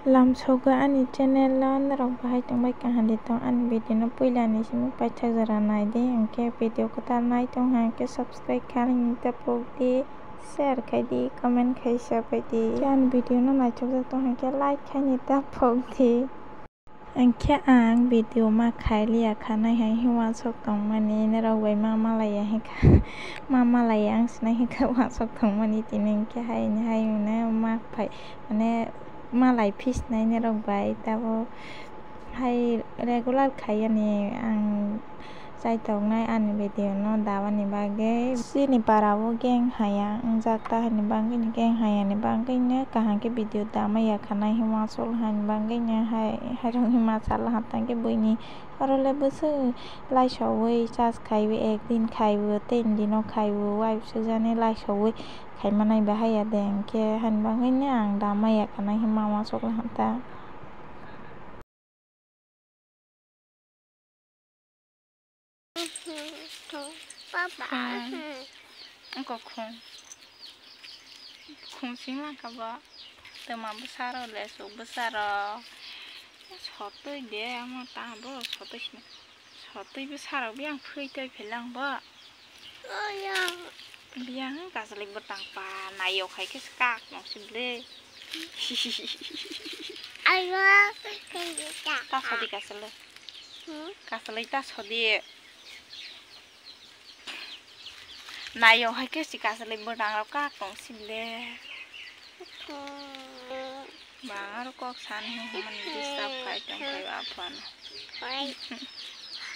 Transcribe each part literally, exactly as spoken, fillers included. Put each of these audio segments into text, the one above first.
Lamsogo ani channel o norok bahai tongbai kaham di tong ani video no puila ni simi paithak jora nai di, hwnkhe video kwtal nai tong hwnkhe subscribe khaini ta phok di, share khai di, comment khai sabai di. Ani video no naithok jak tong hwnkhe like khaini ta phok di. Hwnkhe ang video ma khai liya kha nai hai hwnwi uansuk tongmani norok bai ma malaiya hwnkha ma malaiya ang sinai hwnkha uansuk tongmani tini hwnkhe hai hai hwnwi ma phai mane malai phi sinai norok bai tabuk hai regular khai yani ang. Chai tongnai ani video no dawani bagwi. Chini para o gang haya wngjak ta hani bagwi ni gang haya ni bagwi no kaham khe video dama ya kha nai hwnwi uansuk hani bagwi no hai hai rok hwnwi ma sal ha tang khe buini oro le bwswk lai sawi charge khai o ek din khai o tin din o khai o wai bwswk jani lai sawi khai manai bahai ya de hwnkhe hani bagwi no ang dama ya kha nai hwnwi ma uansuk ha ta. Papa. Khung. Wngkha khung. Khung sing langkha bo. Twma bwsarok, lesuk bwsarok. Sotwi de, omo tamo sotwi sini. Sotwi bwsarok biyang phwi twi phelang bo. Biyang kasalai bwtang pa naiyok hai khe kak nong si ble. Ayo, kaya ta. Ta sodi kasalai. Hmm? Kasalai ta sodi. Naiyok hai khe si kasalai bwtang rok kak nong si ble. Hmm. Bang aro kok san hwnmani disturb khai tong khai o aphano. Hai.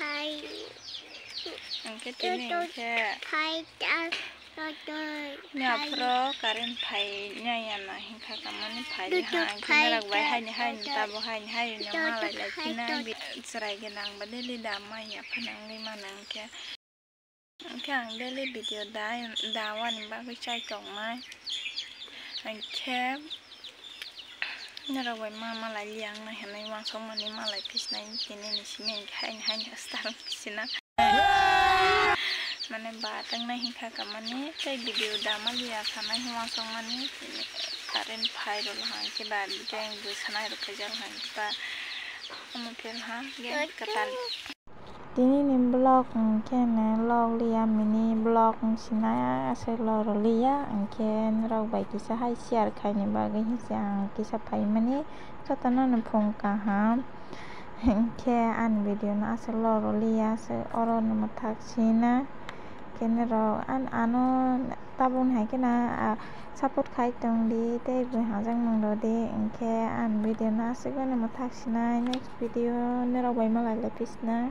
Hai. Hwnkhe tini hwnkhe. Hai ta. Ni aphro current phai nai ya na hwnkha kamani phai ha hwnkhe norok bai haini haini tabo haini haini malai lai phina chwrai gwnang ba daily da mai ya phano wngwi mano hwnkhe. Hwnkhe ang daily video da, dawani bagwi chai tongmai. Hwnkhe norok bai ma malai liya wngnai hwnwi uansukmani malai phi sinai tini ni simi hwnkhe haini haini start wngwi sina. Mane ba tangnai hwnkha kamani tei video dama liya khanai hwnwi uansukmani tini current phai rwla hwnkhe ba tei bwsanai rwkhaijak hwnkhe ba omo phel ha game kwtal. Tini ni vlog hwnkhe ne log liya mini vlog wng sinai aswk log rw liya hwnkhe norok bai kisa hai share khaini bagwi hinse ang kisa phaimani jotono no phung kaham hwnkhe ani video no aswk log rw liya aswk oro no mwthak sina hwnkhe norok ano tabukni hai kheno support khai tong di tei bwsajak nang rw di hwnkhe ani video no aswk no mwthak sinai next video norok bai malai lai phi sinai.